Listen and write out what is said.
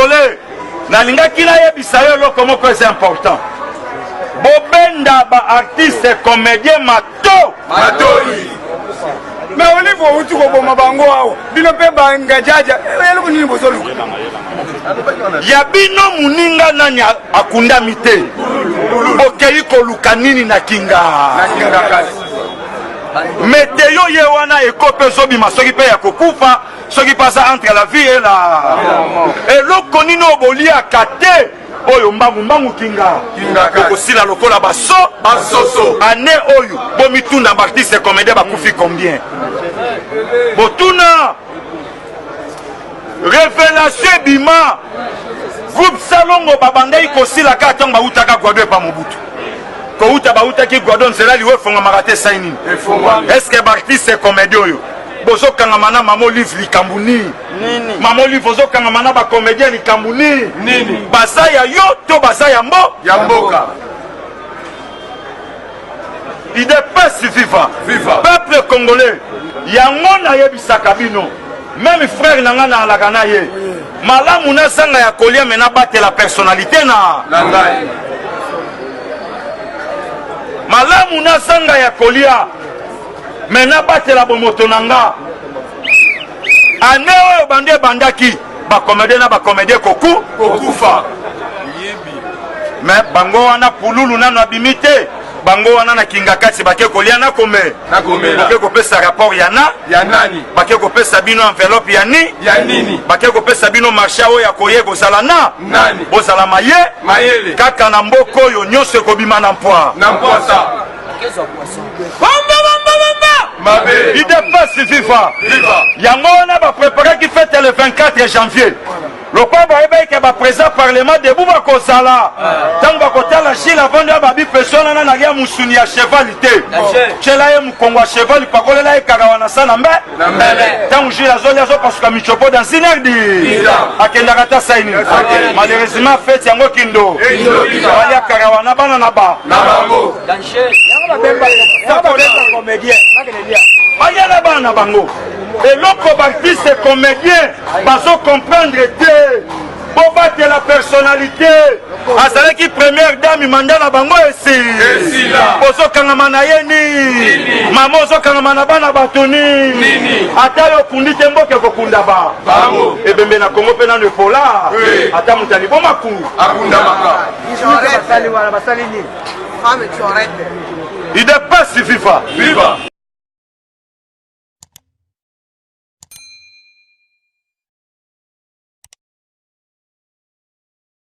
congolais, nalingaki nayebisa yo eloko moko eza important. Bobenda ba artiste comédien mato matoi. Mais Olive, outi koboma bango awa, bino mpe bangajaja, eloko nini bozoluka? Ya bino moninga nani akundami te, bokei koluka nini na Kinga? Na Kinga kasi. Meteo ye wana ekope ezobima, soki mpe ya kokufa, soki mpe aza entre la vie et la. Eloko nini oyo boliaka te, oyo mbangu mbangu Kinga? Kinga kasi. Okosila lokola baso basoso. Ane oyo bomituna, baartiste comédien bakufi combien? Botuna révélation ebima. Groupe Salongo babandaki kosila kaka ntango bautaka Gwado epa Mobutu. Kouta bautaki Gwado, nzela liwo efongamaka te. Esai nini? Est-ce baartiste comédien oyo bozokangama na Mama Olive, likambo nini? Mama Olive, ozokangama na bacomédien, likambo nini? Nini? Baza ya yo to baza ya mbo ya mboka? UDPS viva! Viva! Peuple congolais, yango nayebisaka bino, même frère na ngai naalaka na ye malamu, nazanga ya kolia, me nabatela personnalité na na ngai. Malamu nazanga ya kolia, me nabatela bomoto na nga. Ane oyo bandi ebandaki, bacomédien na bacomédien koku kokufa. Me bango wana, pululu nano abimi te, bango wana na Kinga kati bake kolia na kome na komela. Bake kopesa rapport ya na ya nani? Bake kopesa bino enveloppe ya ni ya nini? Bake kopesa bino marché oyo ya koye kozala na nani? Bozala maye mayele. Kaka na mboka oyo nyonso ekobima na mpwa na mpwasa. Bamba bamba bamba. Mabe. UDPS viva! Viva! Yango wana bapreparaki fête le 24 janvier, lokola bayebaki ke baprésident parlement debout bakozala. Ntango bakotala Gile avandi oyo, babi peso wana nalia mosuni ya cheval te, tyela ye mokongo ya cheval, pakolela ye kaka wana sa na mbe na mbele. Ntango Gile azolia, azopasuka michopo dans une heure di akendaka ta sai nini. Malheureusement, fête yango kindo balia kaka wana bana na ba na bango. Balia na bana na bango. Eloko baartiste comédien bazocomprendre te, bobatela personnalité. Azalaki première dame, manda na bango esi Esila. Bozokangama na ye nini? Mama, ozokangama na bana bato nini? Nini? Ata yo okundi te, mboka ekokunda ba bango. Ebembe na Kongo mpe nano epola. Oui. Ata moto aliboma ku akundamaka. Basali wana basali nini? UDPS viva! Viva!